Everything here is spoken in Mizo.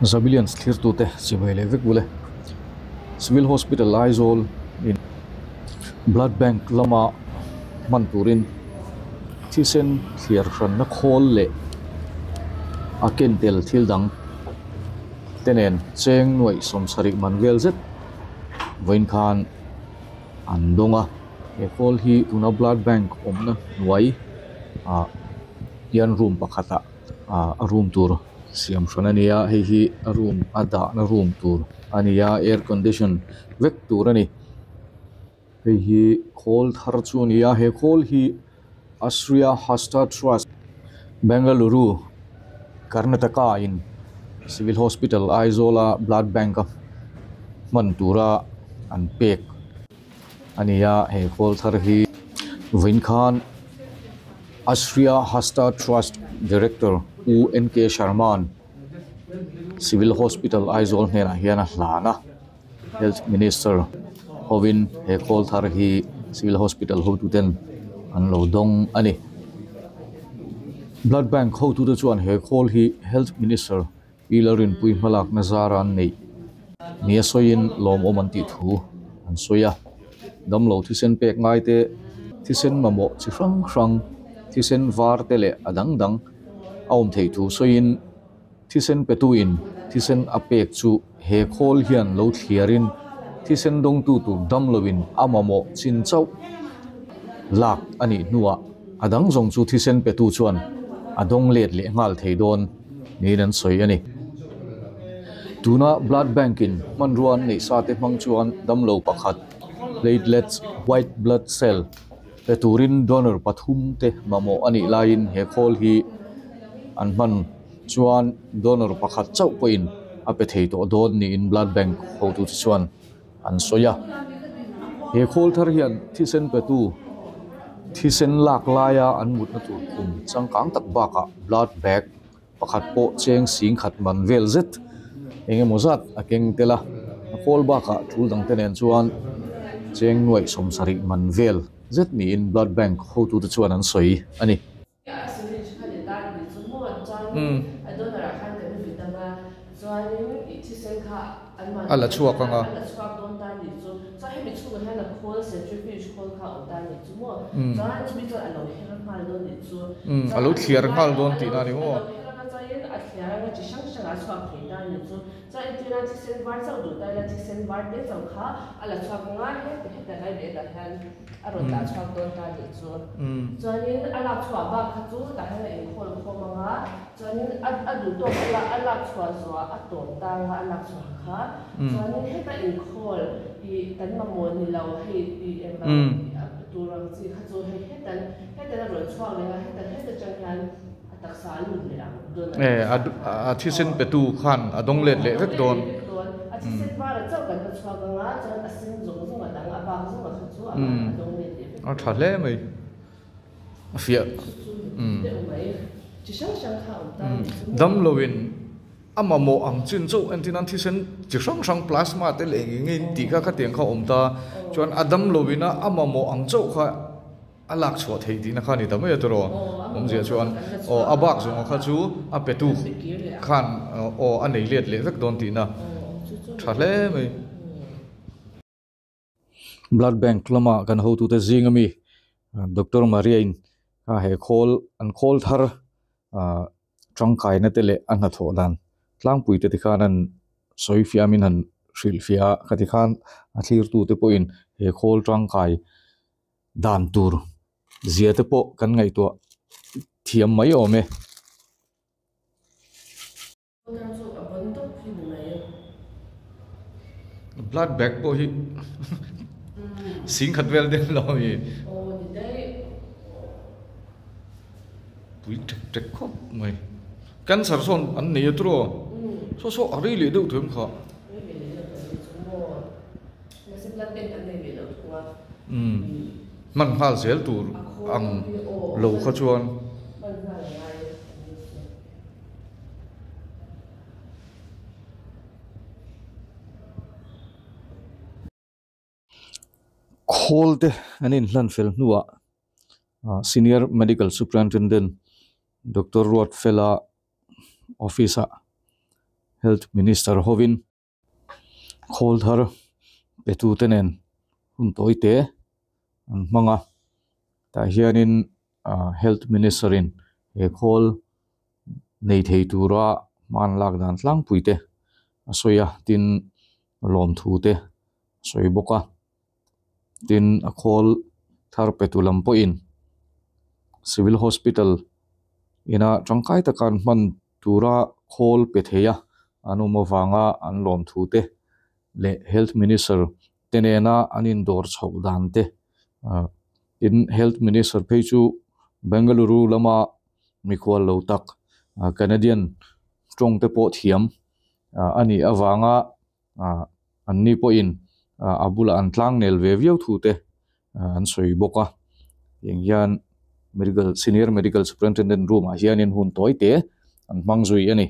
Zabilians thlirtute chibai leh vek bul e. Civil Hospital Aizawl in Blood Bank lama hman turin thisen thliar hranna khawl leh a ken tel thil dang te nen cheng nuaih sawmsarih man vel zet vawiin khan an dawng a. He khawl hi tuna Blood Bank awmna hnuai ah hian room pakhatah ah a room tur siam hran a ni a hei hi a room a dahna room tur a ni a air condition vek tur a ni hei hi khawl thar chu a ni a he khawl hi Ashriya Hasta Trust Bengaluru Karnataka in Civil Hospital Aizawl a blood bank a hman tura an pek a ni a he khawl thar hi vawiin khan. Ashriya Hasta Trust Director U NK Sharma-a'n Civil Hospital Aizawl hnenah hian a hlan a, Health Minister hovin he khawl thar hi Civil Hospital hotuten an lo dawng a ni. Blood Bank hotute chuan he khawl hi Health Minister Pi Lalrinpuii hmalakna zara an neih nia sawiin lawmawm an tih thu an sawi a. Damlo thisen pek ngai te, thisen mamawh chi hrang hrang, thisen var te leh a dang dang a awm theih thu sawiin thisen petuin thisen a pek chu he khawl hian lo thliarin thisen dawngtu tur damloin a mamawh chin chauh lak a nih hnuah a dang zawng chu thisen petu chuan a dawng let leh nghal thei dawn. niin an sawi a ni. Tuna Blood Bank in hmanrua an neih sa te hmang chuan damlo pakhat platelets, white blood cell, pe turin donor pathum te mamawh a nih laiin he khawl hi an hman chuan donor pakhat chauh pawhin a pe thei tawh dawn niin Blood Bank hotute chuan an sawi a. He khawl thar hian thisen petu thisen lak laia an mutna tur khum changkang tak bakah blood bag pakhat pawh cheng sing khat man vel zet eng emaw zat a keng tel a, a khawl bakah tul dangte nen chuan cheng nuaih sawmsarih man vel zet niin blood bank hotute chuan an sawi a ni. A syringe kha ni tan ni chu maw chuanin a donor ah khan kan vit anga chuanin i thisen kha an mahni A la chhuak anga. A la chhuak dawn ta ni chu chuan hemi chhungah hian a khawl centrifuge khawl kha a awm ta ni chu maw chuan chumi chuan a lo her nghal dawn ni chu A lo thliar nghal dawn tihna a ni maw. A lo her anga chuanin a thliar anga chi hrang hrangah a chhuak thei ta ni chu Chuan entirna thisen var chauh duh ta ila thisen var te chauh kha a la chhuak ang a, heti heta lai leh tah hian a rawn dah chhuak dawn ta nih chu. Chuanin a lak chhuah bak kha chu tah hian a inkhawl khawm ang a, chuanin a a duh tawk a a lak chhuah zuah a tawp ta ang a a lak chhuah kha. Chuanin heta inkhawl ih kan mamawh ni lo hei ih engvang tur ang chi kha chu hei hetan hetan a rawn chhuak leh a, hetan heta tang hian A taksa a lut leh ang dawn a Eh, a thisen petu khan a dawng let leh vek dawn. A thisen var a chauh kan va chhuak ang a, chuan a sen zawng zawng a dang, a bak zawng a kha chu a mah a dawng let leh vek dawn. A tha hle mai. A fiah. Chu chu deuh mai. Chi hrang hrang kha a awm ta a nih chu maw. Damloin a mamawh ang chin chauh entin an thisen chi hrang hrang plasma te leh eng eng tih kha khatiang kha a awm ta. Chuan a damloin a mamawh ang chauh kha. A lak chhuah theih tihna kha a ni ta mai a tiraw? Awmzia chuan aw a bak zawnga kha chu a petu khan aw a nei let leh vek dawn tihna tha hle mai. Blood Bank lama kan hotute zing ami Doctor Maria in a he khawl an khawl thar ah tangkaina te leh a hnathawh dan tlangpui te tikhan an sawi fiamin han hrilhfiah a khati khan a thlirtute pawhin he khawl tangkai dan tur zia te pawh kan ngaihtuah thiam mai awm e. Blood bag pawh hi singkhat vel den lo ami pui tek tek khawp mai cancer sawn an nei a tiraw saw saw a rei leh deuh tawh em kha. Hman nghal zel tur ang lo kha chuan. Khawl te an inhlan fel hnuah Senior Medical Superintendent Doctor Ruatfela office ah. Health Minister hovin khawl thar pe tu te nen hun tawi te an hmang a tah hianin ah Health Minister in he khawl nei thei tura hman lak dan tlangpui te a sawi a tin lawmthu te a sawi bawk a tin a khawl thar pe tu lam pawhin civil hospital ina tangkai taka an hman tura khawl pe thei a an awm avanga an lawmthu te leh health minister te nena an indawr chhoh dan te ah tin health minister phei chu Bengaluru lama mikhual lo tak ah Canadian tawng te pawh thiam ah a nih avanga ah an ni pawhin ah a bulah an tlang nel ve viau thu te an sawi bawk a tiang hian medical senior medical superintendent room ah hianin hun tawi te an hmang zui a ni.